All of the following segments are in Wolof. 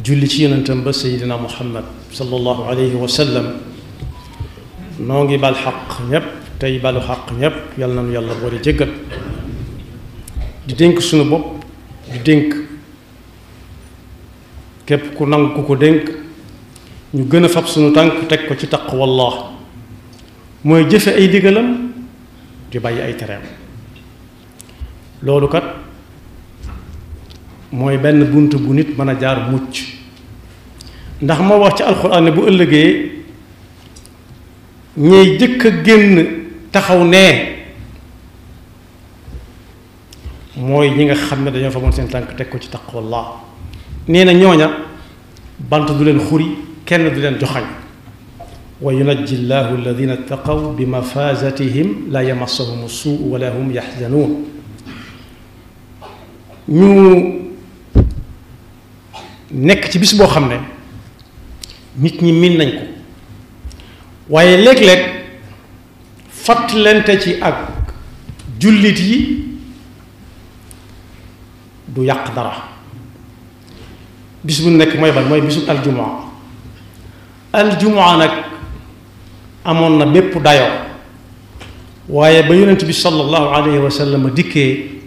julli ci yonentam ba sayidina muhammad sallallahu alayhi wa sallam noo ngi bal xaq ñépp tey balu xaq ñépp yàlla nañu yàlla boole jéggal di dénk suñu bopp di dénk képp ku nangu ku ko dénk ñu gën a fab suñu tànk teg ko ci taqwallah mooy jëfe ay digalam di bàyyi ay tereem loolu kat mooy benn bunt bu nit mën a jaar mucc ndax moo wax ci alxuraan ne bu ëllëgee ñey jëkk a génn taxaw nee mooy ñi nga xam ne dañoo fa moon seen tànk teg ko ci taqwallah nee na ñooña bant du leen xuri kenn du leen joxañ wa yunajji llahu alladina ttaqaw bi mafazatihim la yamassahum suu wala hum yaxzanuun ñu nekk ci bis boo xam ne nit ñi miin nañ ko waaye léeg-léeg fàttalante ci ak jullit yi du yàq dara bis bu nekk mooy ban mooy bisu aljumaa nag amoon na bépp dayoo waaye ba yonent bi sallallahu alayhi wa sallam dikkee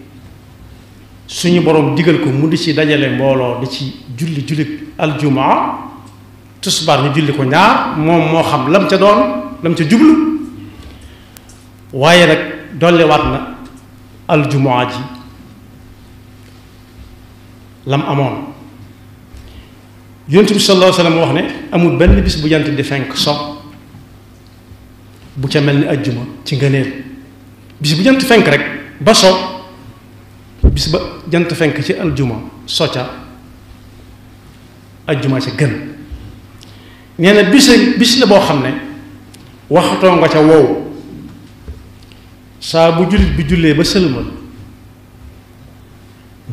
suñu boroom digal ko mu di ci dajale mbooloo di ci julli aljumaa tusbaar ñu julli ko ñaar moom moo xam lam ca doon lam ca jublu waaye nag dolliwaat na aljumaa ji lam amoon yonent bi sallallahu alayhi wa sallam wax ne amul benn bis bu jant di fenk so bu ca mel ni ajjuma ci ngëneel bis bu jant fenk rek ba so bis ba jant fenk ci aljuma so ca ajjuma ca gën nee na bis la boo xam ne waxatoo nga ca wow saa bu jullit bi jullee ba sëlmal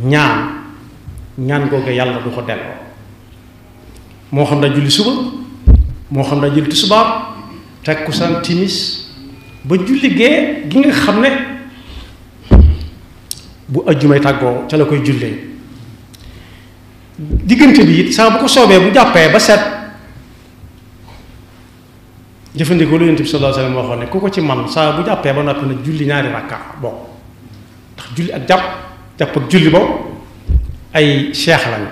ñaan googu yàlla du ko delloo moo xam daa julli suba moo xam daa julli tisbaar takkusaan timis ba julli gee gi nga xam ne bu ajjumay tàggoo ca la koy jullee diggante bi it saa bu ko soobee bu jàppee ba set jëfandikoo lu Yonent bi sallallahu alayhi wa sallam waxoon ne ku ko ci man saa bu jàppee ba noppi na julli ñaari rakka boobu ndax julli ak jàpp ak julli boobu ay cheikh lañu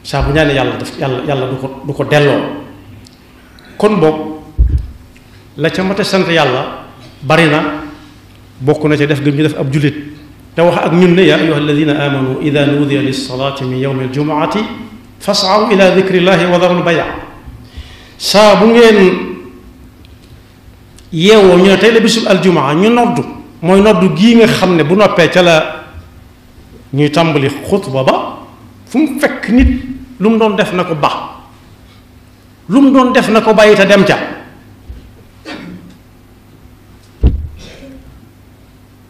saa bu ñaanee yàlla du ko delloo kon boobu la ca mat a sant yàlla bari na bokk na ca def gëm ñu def ab jullit te wax ak ñun ne yaa ayyuha alladina amanu ida nuudiya lissalaati min yawmi aljumuati fas'aw ila dikrillahi wa darul bay' saa bu ngeen yeewoo ñu ne tey la bisub aljumaa ñu noddu mooy noddu gii nga xam ne bu noppee ca la ñuy tàmbali xutba ba fu mu fekk nit lu mu doon def na ko ba lu mu doon def na ko bàyyi te dem ca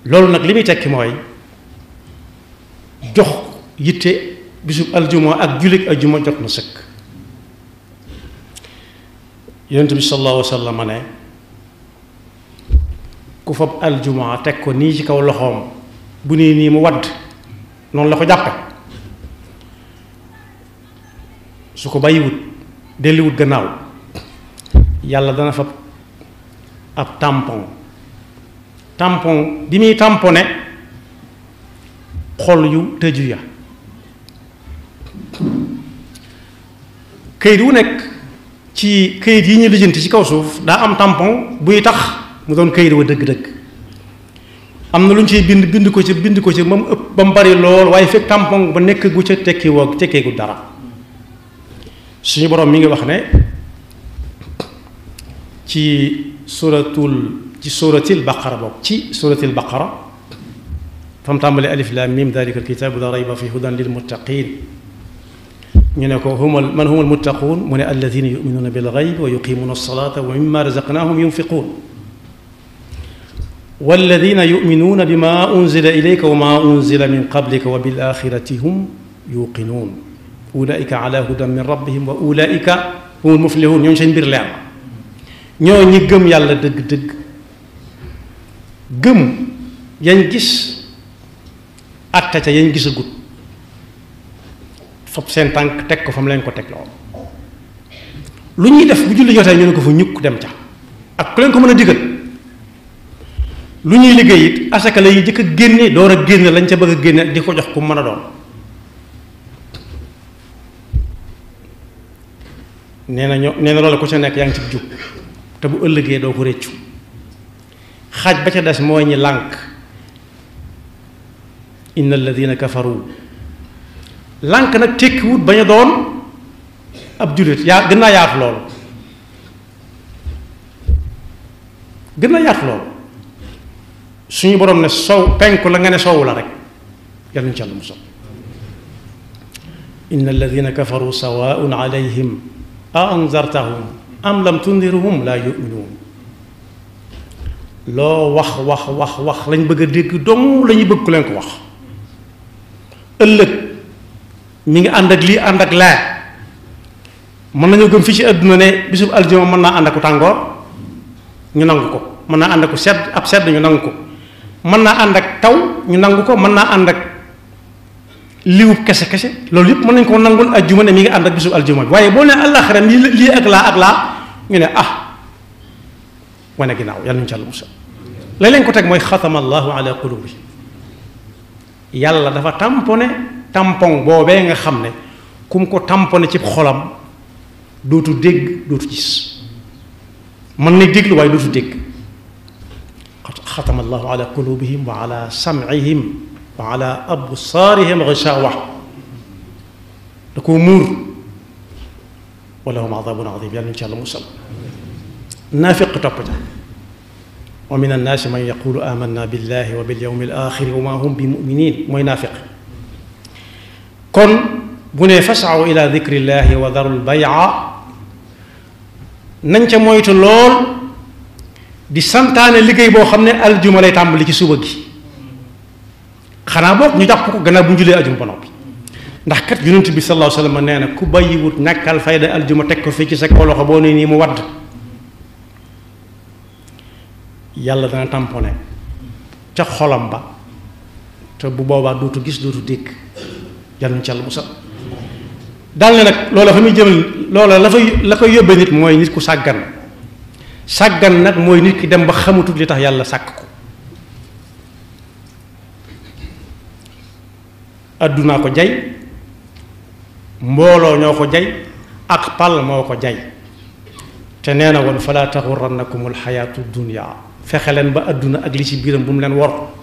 loolu nag li muy tekki mooy jox yitte bisub aljuma ak jullit aljuma jot na sëkk yonent bi sallallahu alayhi wa sallam ne ku fab aljuma teg ko nii ci kaw loxoom bu nee nii mu wadd noonu la ko jàppe su ko bàyyiwut delliwut gannaaw yàlla dana fab ab tampon bi muy tamponné xol yu tëju ya këyit wu nekk ci këyit yi ñu lijjanti ci kaw suuf daa am tampon buy tax mu doon këyit wa dëgg-dëgg am na lu ñu ciy bind ko ci ba mu ëpp ba mu bari lool waaye fekk tampon ba nekk gu ca tekkeegu dara suñu boroom mi ngi wax ne ci suratil baqara bokk ci suratil baqara fam tàmbali alif lam mim dalika alkitabu la rayba fi hudan lil muttaqin ñu ne ko man hum almuttaquun mu ne alladina yuminuuna bil gayb wa yuqimuna alsalata wa mimma razaqnahum yunfiquun walladina yuminuuna bima unzila ilayka wa ma unzila min qablika wa bil axirati hum yuqinuun ulaika ala hudan min rabbihim wa ulaika humul muflihun ñoom seen mbir leer ñoo ñi gëm yàlla dëgg-dëgg gëm yañ gis atta ca yañ gisagut fop seen tànk teg ko fa mu leen ko teg lool lu ñuy def bu julli jotee ñu ne ko fa ñukk dem ca ak ku leen ko mën a digal lu ñuy liggéey it asaka la yi jëkk a génne door a génne lañ ca bëgg a génne di ko jox ku mën a doon nee na loolu ku ca nekk yaa ngi ci jub te bu ëllëgee doo ko réccu xaaj ba ca des mooy ñi lànk inna alladina kafaru lànk nag tekkiwut bañ a doon ab jullit gën naa yaatu loolu suñu borom ne sow penku la nga ne sowu la rek yàlla ñu ci Yàlla musal inna alladina kafaru sawaun alayhim a anzartahum am lam tundirhum laa yuminuun loo wax lañ bëgg a dégg dong la ñuy bëgg ku leen ko wax ëllëg mi ngi ànd ak lii ànd ak laa mën nañoo gëm fii ci àdduna ne bisub aljuma mën naa ànd ak tàngoor ñu nangu ko mën naa ànd ak sedd ñu nangu ko mën naa ànd ak taw ñu nangu ko mën naa ànd ak liwub kese loolu yëpp mën nañ ko nangul aljuma ne mi ngi ànd ak bisub aljuma bi waaye boo ne àllaaxira lii ak laa ñu ne wane ginnaaw yàlla ñu ci Yàlla musal la leen ko teg mooy xatama allahu ala qulubi yàlla dafa tampon boobee nga xam ne kum ko tamponé ci xolam dootu dégg dootu gis mën na déglu waaye dootu dégg xatama allahu ala qulubihim wa ala sam'ihim wa ala absaarihim gishawa da koo muur wa lahum adabun adim yàlla ñu ci Yàlla musal naafiq topp ja wa min annaasi man yaqulu amanna billahi wa bil yawmi al axiri wa ma hum bi muminin mooy naafiq kon bu ne fasaw ila dikrillahi wa darul bay'a nañ ca moytu lool di santaane liggéey boo xam ne aljuma lay tàmbali ci suba gi xanaa boog ñu jàpp ko gannaaw bu ñu julee aljuma ba noppi ndax kat yonent bi sallallahu alayhi wa sallam nee na ku bàyyiwut ñàkkal fayda aljuma teg ko fii ci sa kaw loxo boo ne nii mu wadd yàlla dana tamponné ca xolam ba te bu boobaa dootu gis dootu dégg yàlla ñu ci Yàlla musal daal ne nag loola fa muy jëmal loola la koy yóbbee nit mooy nit ku sàggan nag mooy nit ki dem ba xamatut li tax yàlla sàkk ko addunaa ko jay mbooloo ñoo ko jay ak pal moo ko jay te nee na woon falaa taxurrannakumul xayaatu dunya fexe leen ba adduna ak li ci biiram bu mu leen wor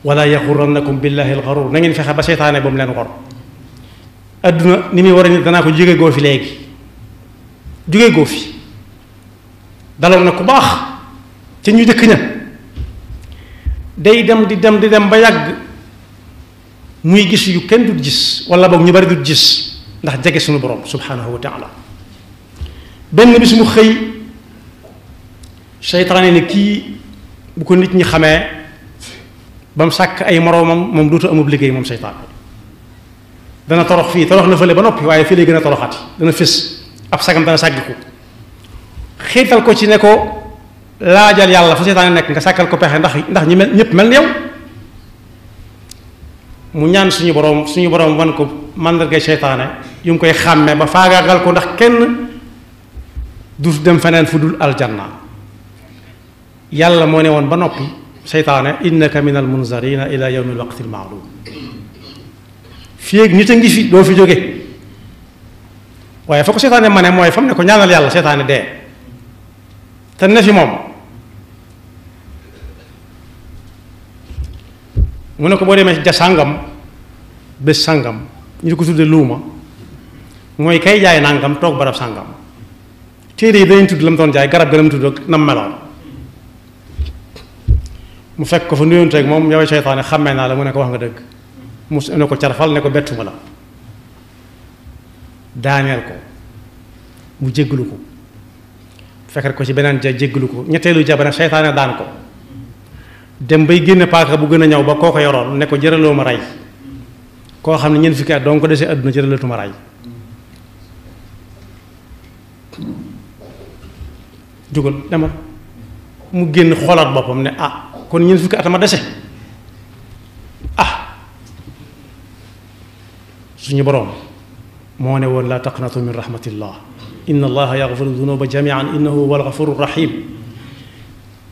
wala yaxurrannakum billahi alxarur na ngeen fexe ba seytaane ba mu leen wor adduna ni muy war a nit danaa ko jóge goo fi léegi jóge goo fi daloon na ku baax ca ñu jëkk ña day dem di dem ba yàgg muy gis yu kenn dut gis wala boog ñu bari dut gis ndax jege suñu borom subhanahu wa taala benn bis mu xëy seytaane ne kii bu ko nit ñi xamee ba mu sàkk ay moroomam moom dootu amub liggéey moom seytaane dana torox fii torox na fële ba noppi waaye fii lay gën a toroxati dana fés ab sagam dana sàggiku xiital ko ci ne ko laajal yàlla fu seytaane nekk nga sàkkal ko pexe ndax ñi mel ñëpp mel ni yow mu ñaan suñu borom wan ko màndargay seytaane yu ngi koy xàmmee ba faagaagal ko ndax kenn du dem feneen fu dul aljanna yàlla moo ne woon ba noppi seytaane innaka min al munzarina ila yawmi al waqti al ma'lum fii ak nit a ngi fi doo fi jóge waaye fa ko seytaane ma ne mooy fam ne ko ñaanal yàlla seytaane dee te ne fi moom mu ne ko boo demee ja sàngam bés sàngam ñu di ko tudde luuma mooy kay jaay nàngam toog barab sàngam téere yi dañuy tudd la mu doon jaay garab ga la mu tudd ak nam meloon mu fekk ko fa nuyoonte ak moom yow seytaane xàmmee naa la mu ne ko wax nga dëgg mu ne ko carfal ne ko bettuma la daaneel ko mu jéggalu ko fekkat ko ci beneen ja jéggalu ko ñetteelu ja ba nag seytaane daan ko dem bay génne paaka bu gën a ñëw ba koo ko yoroon ne ko jëraloo ma rey koo xam ne ñeent fukki at doo ko desee àdduna jëralatuma rey jógal demal mu génn xoolaat boppam ne kon ñeent fukki at ma dese suñu boroom moo ne woon laa taqnatu min rahmatillah inna allaha yaxfiru dunuba jamian innahu huwa alxafuru rahim.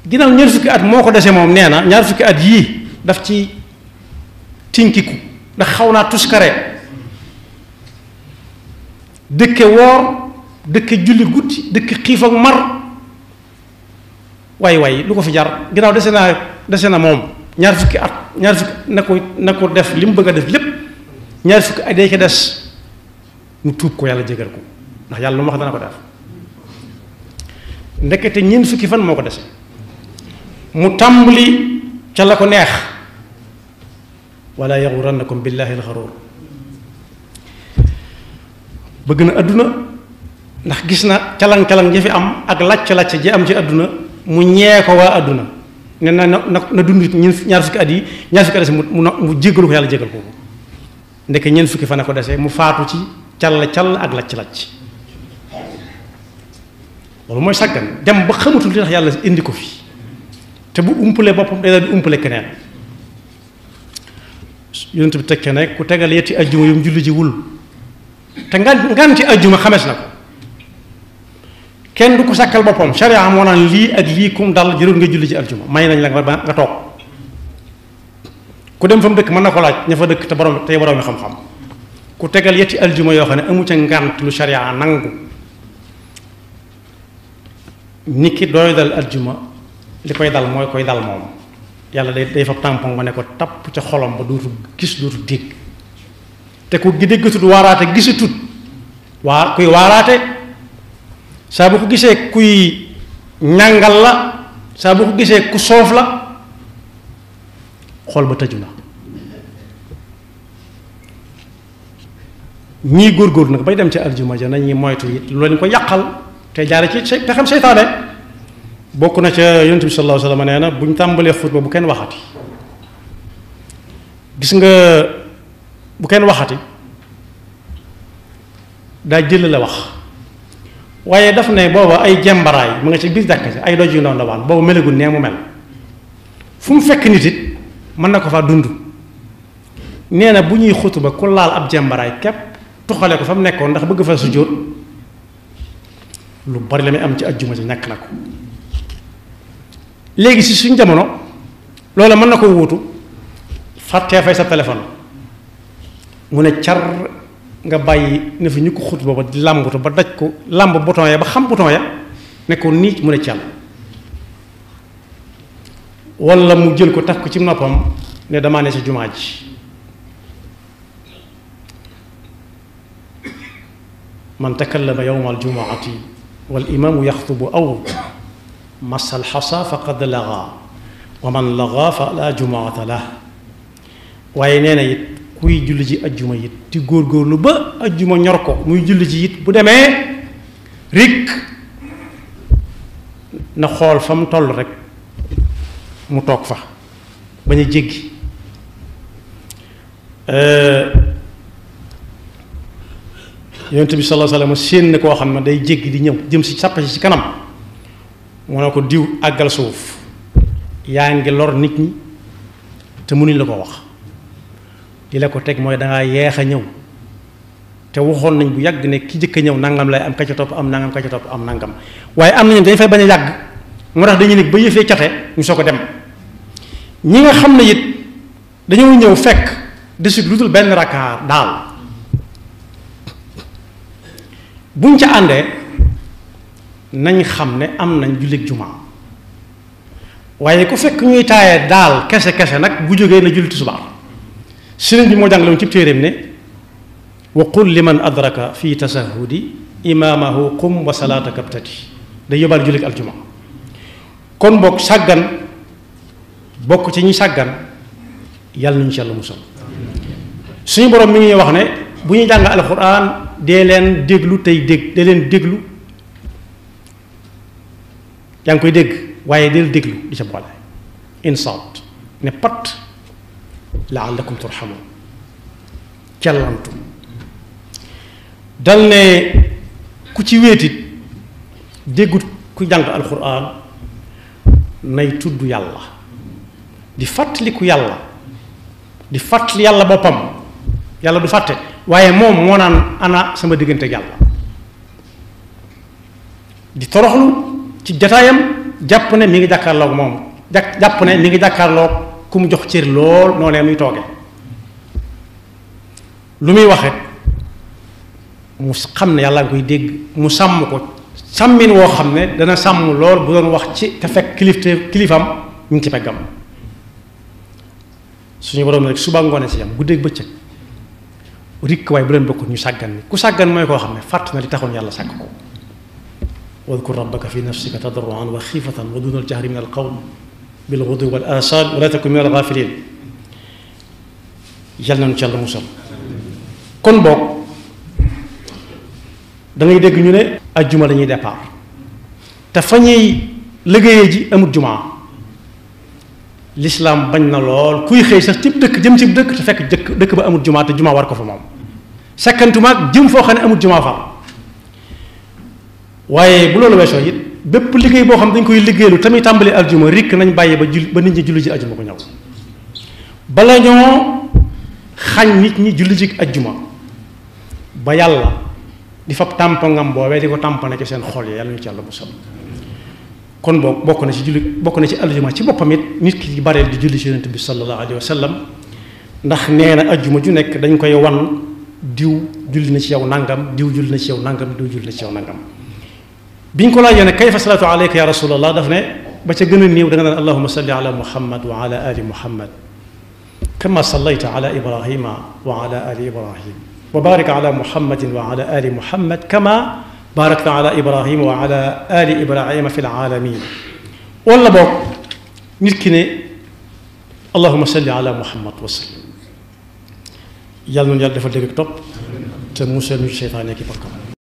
ginnaaw ñaar fukki at moo ko dese moom nee na ñaar fukki at yii daf ci tinkiku ndax xaw naa tuskare dëkke woor dëkke julli guddi dëkke xiif ak mar waay lu ko fi jar ginnaaw dese na moom ñaar fukki at ñaar fukki na ko def li mu bëgg a def lépp ñaar fukki at day ko des mu tuub ko yàlla jégal ko ndax yàlla lu mu wax dana ko def. ndekete ñeent fukki fan moo ko dese mu tàmbali ca la ko neex wala yaxurannakum billahi alxaruur. bëgg na adduna ndax gis na calang-calang ji fi am ak lacc-lacc ji am ci adduna mu ñee ko waa adduna ne na dund ñaar fukki at yi ñaar fukki at dese mu jéggalu ko yàlla jégal ko ndeke ñeent fukki fan a ko dese mu faatu ci call ak lacc-lacc. loolu mooy sàggan dem ba xamatul li tax yàlla indi ko fi te bu umpalee boppam day daal di umpale keneen. yonent bi tekke ne ku tegal yetti ajjuma yu mu julli ji wul te nganti ajjuma xamees na ko kenn du ko sàkkal boppam sharia moo naan lii ak lii kum dal jërul nga julli ji aljuma may nañ la nga toog ku dem fa mu dëkk mën na ko laaj ña fa dëkk te borom xam-xam ku tegal yetti aljuma yoo xam ne amu ca ngant lu sharia nangu nit ki dooy dal aljuma li koy dal mooy koy dal moom yàlla day fa tampon ba ne ko tapp ca xolom ba dootu gis dootu dégg te ku déggatut waaraate gisatut kuy waaraate saa bu ko gisee kuy ñàngal la saa bu ko gisee ku soof la xol ba tëju na. ñii góorgóorlu nag bay dem ci aljuma ja nañuy moytu it lu leen ko yàqal te jaare ci te xam seytaane. bokk na ca yonent bi sallallahu alayhi wa sallam nee na bu ñu tàmbalee xutba bu kenn waxati gis nga bu kenn waxati daa jël la wax waaye daf ne booba ay jembaraay mu nga ci biir jàkka ci ay doj yu ndaw ndawaan boobu melagul nee mu mel fu mu fekk nit it mën na ko faa dund. nee na bu ñuy xutba ku laal ab jembaraay képp tuxale ko fa mu nekkoon ndax bëgg fa sujjóot lu bari la muy am ci ajjuma ci ñàkk na ko. léegi si suñ jamono loola mën na ko wuutu fàttee fay sa téléphone mu ne car nga bàyyi ne fi ñu ko xut booba di làmbutu ba daj ko làmb bouton ya ba xam bouton ya ne ko nii mu ne cal walla mu jël ko taf ko ci noppam ne damaa ne si jumaa ji. man takallama yawma aljumaati wal imaamu yaxtubu aw masal xasa faqad laga wa man laga fa la jumaata la. waaye nee na it kuy julli ji ajjuma it di góorgóorlu ba ajjuma ñor ko muy julli ji it bu demee rik na xool fa mu toll rek mu toog fa bañ a jéggi. yonent bi sallallahu alayhi wa sallam séen na koo xam ne day jéggi di ñëw jëm si sàppa si ci kanam mu ne ko diw àggal suuf yaa ngi lor nit ñi te mënuñ la ko wax li la ko teg mooy dangaa yeex a ñëw te waxoon nañ bu yàgg ne ki jëkk a ñëw nangam lay am ka ca topp am nangam ka ca topp am nangam waaye am nañu dañ fay bañ a yàgg moo tax dañuy nekk ba yëfee cate ñu soo ko dem. ñi nga xam ne it dañoo ñëw fekk desut lu dul benn rakkaar daal buñ ca àndee nañ xam ne am nañ jullit jumaa waaye ku fekk ñuy taaye daal kese nag bu jógee na julli tisbaar. sëriñ bi moo jàngale woon ci téeréem ne wa qul liman adraka fi tasahudi imaamahu qum wa salaataka btati day yóbbaal jullit aljuma. kon bokk sàggan bokk ci ñi sàggan yàlla nañu ci yàlla musal. suñu borom mi ngi wax ne bu ñuy jàng alxuraan dee leen déglu tey dégg dee leen déglu yaa ngi koy dégg waaye deel déglu di ca boole insaat ne pat laallakum turhamun cellantu dal ne ku ci wéetit déggut ku jàng alxuraan nay tudd yàlla di fàttaliku yàlla di fàttali yàlla boppam yàlla du fàtte waaye moom moo naan ana sama diggante yàlla di toroxlu ci jataayam jàpp ne mi ngi jàkkaarloog moom jàpp ne mi ngi jàkkaarloog ku mu jox cër lool noonee muy tooge lu muy waxee mu xam ne yàlla nga koy dégg mu sàmm ko sàmmin woo xam ne dana sàmm lool bu doon wax ci te fekk kilifam ñu ngi ci peggam suñu borom rek suba ngoone si yam guddeeg bëccëg rikk waaye bu leen bokk ñu sàggan ni ku sàggan mooy koo xam ne fàtt na li taxoon yàlla sàkk ko wadkur rabbaka fi nafsika tadarruan wa xiifatan wa duna aljahri min alqawl bil ghudwi wal asal wa la takun min alghafilin yal nañu ci yàlla musal kon boog da ngay dégg ñu ne ajjuma lañuy départ te fa ñuy liggéeyee ji amut jumaa lislaam bañ na lool kuy xëy sax cib dëkk jëm cib dëkk te fekk dëkk ba amut jumaa te jumaa war ko fa moom sekkantumaag jëm foo xam ne amut jumaa fa waaye bu loolu weesoo it bépp liggéey boo xam dañ koy liggéeylu tamit tàmbali aljuma rikk nañ bàyyi ba nit ñi julli ji ajjuma ko ñëw bala ñoo xañ nit ñi julli ji ajjuma ba yàlla di fab tàmpangam boobee di ko tàmpane ci seen xol yi yàlla ñu ci yàlla musal kon boog bokk na ci aljuma ci boppam it nit ki bareel di julli ci yonent bi sallallahu alayhi wa sallam ndax nee na ajjuma ju nekk dañ koy wan diw julli na ci yow nangam diw julli na ci yow nangam diw julli na ci yow nangam biñ ko laajee ne kayfa salaatu alayka ya rasulallah daf ne ba ca gën a néew da nga naan allahuma salli ala muhammad wa ala ali muhammad kama sallayta ala ibrahima wa ala ali ibrahim wa barik ala muhammadin wa ala ali muhammad kama barakta ala ibrahima wa ala ali ibrahima fi alaalamin wala boog nit ki ne allahuma salli ala muhammad wa sallim yàlla noonu yàlla dafa dégg topp te musal ñu seytaane ki bokkam